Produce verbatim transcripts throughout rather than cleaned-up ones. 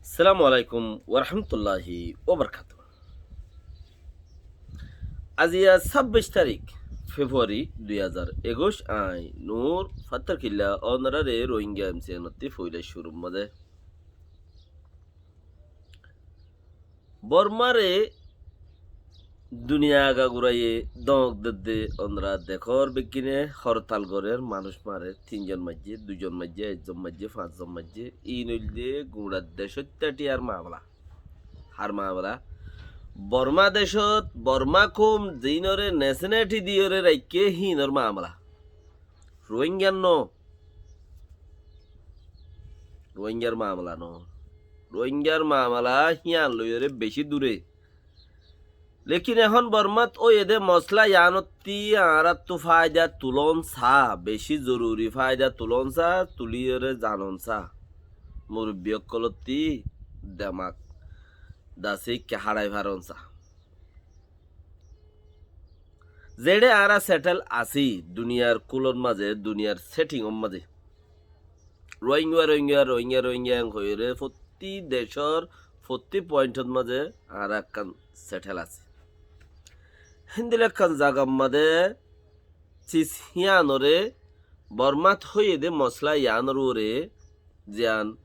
Assalamu alaikum warahmatulláhi wabarakátuhu. Aziya sábbic tarík Februari dui házar ekuic, añí Nur Fattar Killa ónorare Rohingya M C N ottí foila cúrur mazé Bormáre duniya agaguraye dóñk dedde, ónora dekór beggíne hortal gorér, manúic marer, tin zon maijjé, dui zon maijjé, ek zon maijjé, fañs zon maijjé, iín óilde guñça decóitta thíyar mamela. Hár mamela? Bormá decót, Bormá koum ziínore neseneti diyóre raikké híinor mamela. Rohingyar no. Rohingyar mamela no. Rohingyar mamela híyan loiyóre beci dure. Lekin ehón Bormát óiye dé mosla yíanottí añáráttu faida tulón sa, beci zoruri faida tulón sa, tuliyóre zanon sa. Murubbi ókkolottí demak dase ikká háçai faron sa. Zeçé añára setel así duniyar kúlor mazé, duniyar setingor mazé. Rohingya, Rohingya, Rohingya, Rohingya en hoiyóre fottí decór, fottí pointor mazé añára ekkán setel así. Héndilla ekkán zagar mazé cis híyanore Bormát hoiyé dé mosla yíanor uore, ziyán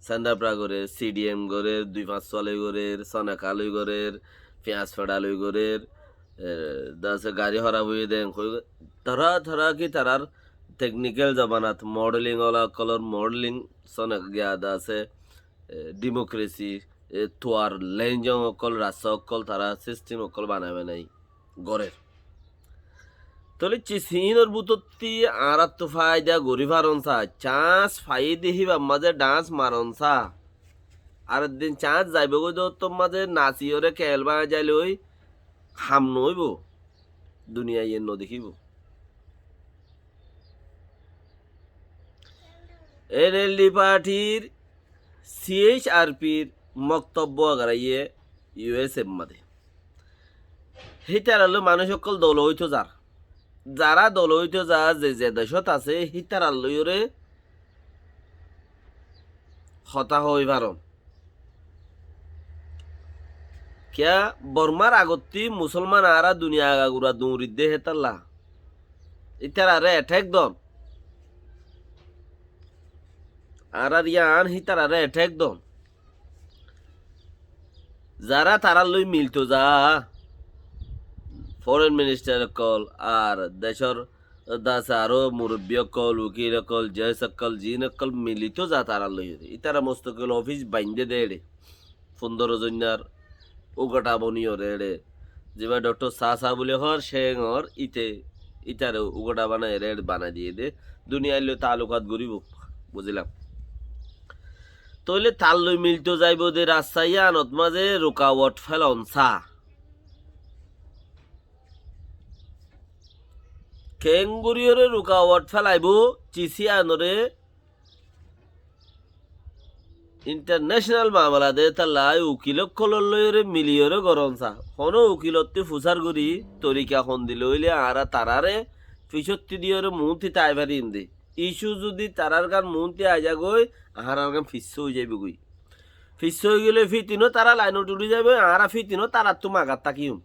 Sendapra gorér, C D M gorér, dui fañs sualoi gorér, Sonakal loi gorér, Fiyas Feda loi gorér, e, dase gari hóraf óiye dé, en hoi, tará, tará ki tarár teknikel zobanat modeling ola ókkolor modeling, Sonak giya dase, e, dimokrasi, e, tuar lenjong ókkol, rasta ókkol, tará sistem ókkol banai banai gorér. Tóile cis híinor bútottí añáráttu faida gorí faron sa, cans faiyé dé híbar mazé dhans maron sa. Ar eddin cans zaibogói dé ottór mazé nasiyóre kel báñgi zailoi ham noóibo, duniyaiye nodekíbo. N L D partir C H R P r moktobbo agaraiyé U S A r mazé. Hítaralloi manúic ókkol dolo óito zar. Zará dolo óito zar, ze ze decót asé, hítaralloiyóre hotá hoói faron. Kiyá Bormár agottí musólman añára duniya agagura duñridde hétalla. Ítararé ethék don. Añárár yían hítararé ethék don. Zará tarálloi milto za, foren ministar ókkol, ar decór dase aró murubbi ókkol, ukil ókkol, jec ókkol, ziín ókkol milito za tarálloi. Ítara mustokil ofis baindé dé eçé. Fundoro zoinnar ugothá boniyóre eçé. Zibá dhoktor Sasa buli hoór, cé hoór, íte, ítare ugothá banai eçé, eçé banai diyé dé. Duniyailloi taalukat goríbo, buzílam. Tóile talloi milto zaibou dé rasta yíanot mazé rukawot félon sa. Keéngoríyoré rukawot félaibóu, cis yíanoré intarnecenal mamela de hétalla ukil ókkolor lóiyoré miliyoré goron sa. Honó ukilottí fusár gorí torika hondila óile añára taráre fisótti diyoré muúnti tái farim dé. Icu zudi tarárgan muúnti aizagói, añárargan fissá óizaibogói. Fissá óigile fítinó tará lainot uçí zaibói, añára fítinó taráttu magat tákiyum.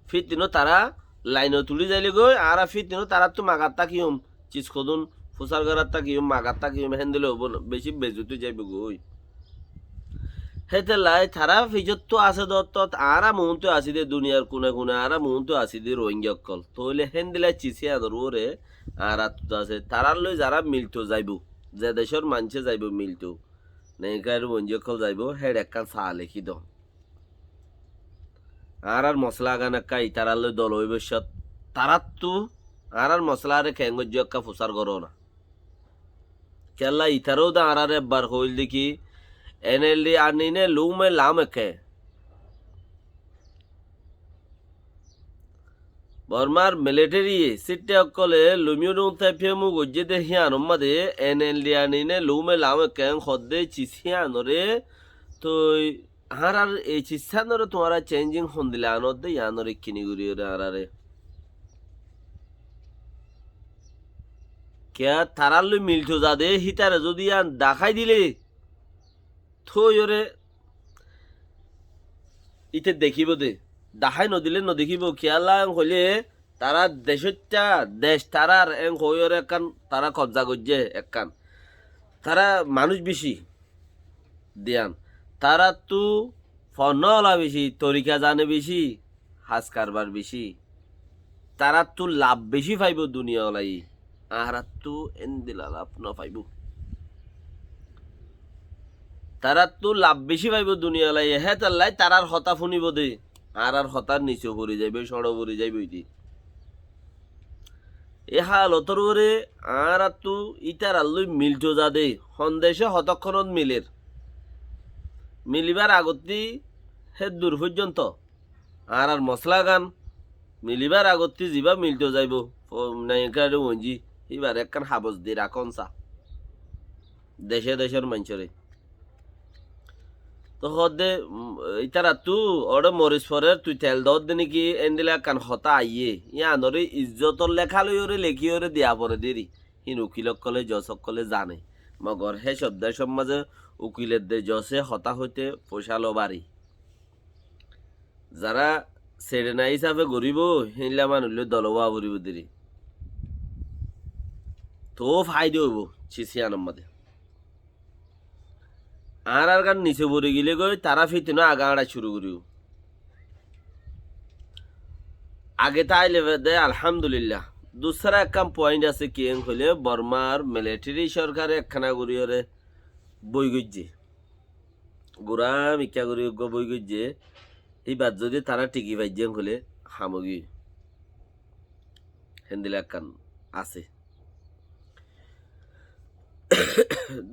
Fítinó tará lainot uçí zailégói, añára fítinó taráttu magat tákiyum. Cis hodún fusár gorát tákiyum, magat tákiyum, héndila óibo ná, bicí bezzoti óizaibogói. Hétolla tará fisóttu asé dé ottót, añára muúntu así dé, duniyar kune kune añára muúntu así dé Rohingya ókkol. Tóile héndila cis yíanor uore añárattu asé. Tarálloi zará milto zaibou, ze decór maincé zaibou milto, neikar Rohingya ókkol zaibou, héçe ekkán saa lekí do. Añárár mosalagan ekká itarálloi dol óibo cót, taráttu añárár mosalaré keéngoijjó ekká fusár goró na. Kiyólla itaróu de añáráre ebbar hoóil de ki, N L D arniné luúme laám ekké. Bormár militériye, síththa ókkolé lumiyó dhúñt táipiyamu goijjé dé híanor mazé N L D arniné luúme laám ekké hoódde cis híanoré toi añárár ei cis híanoré tuáñra céinjing hondila anódde yíanoré ikkíni goríyoré añáráre. Kiyá tarár loi milto zade hítare zodi yián dahái dile, tói óre íte dekíbo de. Dahái nodile nodekíbo. Kiyólla en hoilé tará decótta, dec tarár en hoói óre ekkán tará kobza goijjé ekkán. Tará manúic beci diyan. Taráttu fonnola beci, torika zane beci, has karbar beci. Taráttu laf beci faibó duniya olaye. Añáráttu endila laf nofaibó. Taráttu laf beci faibó duniya olaye. Hétolla tarár hotá fúnibo de. Añárar hotár nise fori zaibói, cóñço fori zaibói de. E hálotor uore añáráttu ítarar loi milto zade, hondece hotókkonot miler. Milibar agottí héddur fóijjonto añárar mosolagán milibar agottí zibá milto zaibó, fo-, naiyikare uñji, íbar ekkán habos di rakón sa. Dece decor maincóre. Tó hoódde, um, ítarattu óre moris forer, tui tel doódde néki, endila ekkán hotá aiyé. Yíanoré izzotor leká loiyóre lekíyóre diya fore deri. Hín ukil ókkole, jos ókkole zane. Mogor hé cobdá sommaze ukiledde jose hotá hoite foicá lo bari. Zará seçe nai hísafe goríbou, héinla manúic loi dolo ówa foribóu deri. Toóu faida óibou, sis yíanor mazé. Añárár gán nise fori gilé goi, tará fitina aga añçá curu goríbou. Age táile de alhámdulilla. Dusára ekkán point asé, kiyén hoilé Bormar militeri sorkare ekkána goríyore boi goijjé. Gura mikká gorí eggúa boi goijjé, íbat zodi tará tiki faijjé hoilé ham óigiyoi. Héndilla ekkán asé.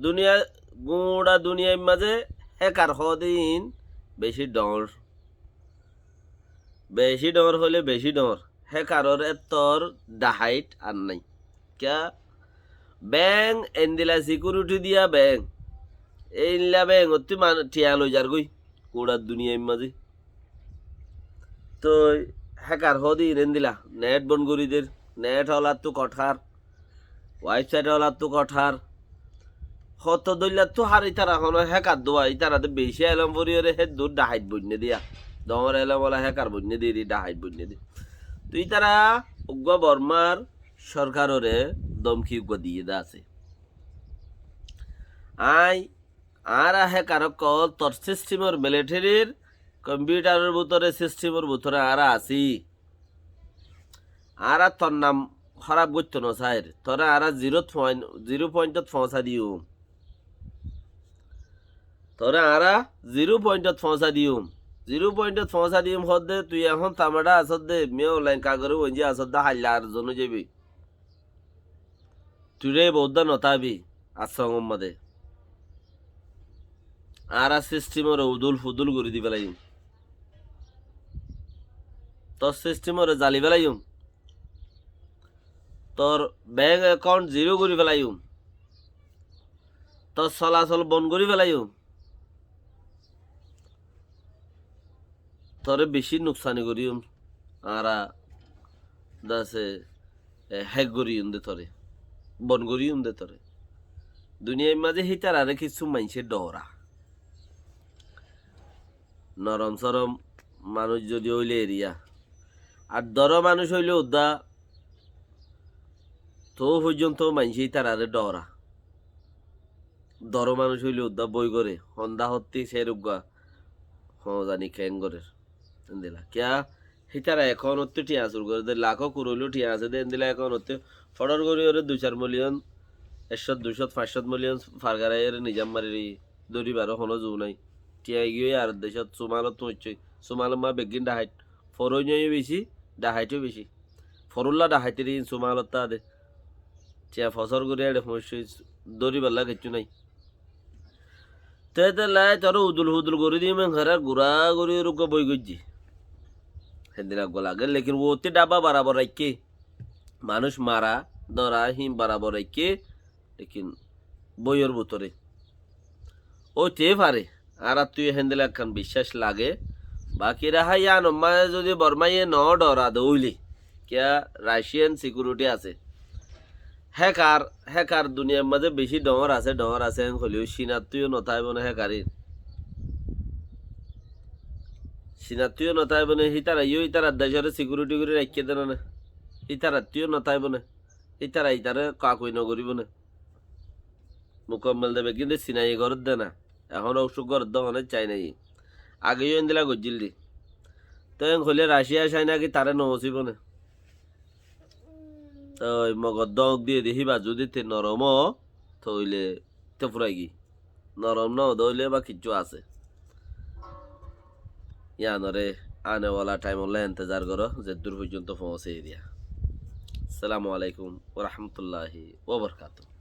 Duniya, gura duniyair mazé hékar hoóde iín beci dhoóñr. Beci dhoóñr hoilé beci dhoóñr. Hékaror ettór dhahait ar nái. Kiyá? Beng endila sikiuriti diya beng. Éilla bengottú man-, thiañ loizargói. Gura duniyair mazé. Toi hékar hoóde iín endila. Net bon gorí der. Net olattú kothár. Website olattú kothár. Hoto dóillattú hár ítara hono hékar dua, ítara de beci elóm foriyóre héddur dhahait boinné diya. Dhoóñr elóm ola hékar boinné diya, dhahait boinné diya. Toi ítara uggúa Bormar sorkarore domki uggúa diyé de asé. Aññí, añára hékar ókkol tor sistimor, militerir kompiutaror bútore, sistimor bútore añára así. Añára tor nam hóraf goitto nosair. Tore añára zirot foóin-, ziro pointot foóñsai diyum. Tore añára ziro pointot foóñsai diyum. Ziro pointot foóñsai diyum hoódde tui ehón tamada asódde, miyó lain kagore uñji asódde, hailla ar zon ói zaibi. Tui re bouddá notábi, asrongor mazé. Añára sistimore udul fudul gorí di félaiyum. Tor sistimore zali félaiyum. Tor bank account ziro gorí félaiyum. Tor solasol bon gorí félaiyum. Tore beci nuksani goríyum. Añára dase, e, hack goríyum de tore. Bon goríyum de tore. Duniyair mazé hítarare kissú maincé dhora. Norom sorom manúic zodi óile eriya. Ar doro manúic óile uddá toóu foijjonto maincé hítarare dhora. Doro manúic óile uddá boi goré, hondá hottí ser uggúa, hon zani keén gorér. Endilla. Kiyá? Hítara ekónottú thiañ sur goré de, lakó kuró óileó thiañ asé de, endilla ekónottú fodor gorí óre dui sair miliyon, ekcót, duicót, fañscót miliyon fargaraiyóre nizam mari dóribaró honó zu nái. Thiañ giyói ar decót, Sumalóttu aiccói. Sumalor ma beggín dhahait. Foróinyayó beci, dhahaitóu beci. Forulla dhahaitiri in Sumalót táde. Thiañ fosór gorí eçe foóñiccói, dóriballa kiccú nái. Te te lai toré udul fudul gorí diyum, en harár gura gorí uggúa boi goijjí. Héndilla uggúa lagé, lekin uottí dhába barabor raikké. Manúic mara, dóra, híin barabor raikké, lekin boiyor bútore. Óite fare, añárattú yó héndilla ekkán biccác lage. Baki raha yíanor mazé zodi Bormaye no dhora de óile, kiyá Raciyan sikiuriti asé. Hékar, hékar duniyair mazé bicí dhoóñr asé, dhoóñr asé, héen hoilé yó Cinattú yó no táibo né hékar ín. Cinattú yó no táibo né, hítara yó hítarar decóre sikiuriti gorí raikké dé no né. Hítarattú yó no táibo né. Hítara hítare kakui no goríbo né. Mukammel de beggín de Cinaye gorédde na. Ehón óuk cúk gorédde hone Cinaye. Age yó endilla goijjíl de. Te en hoilé Racia Cina ki taré no mosíbo né? Toi Mogor dóñk diyé de híba zudi te norom ó, toile te furai giyé. Norom no de óile ba kiccú asé. Yíanoré anewala thaimolla entezar goró, zeddúr foijjonto foóñsai diya. Assalamu alaikum wa rahmatullahi wa barakatuhu.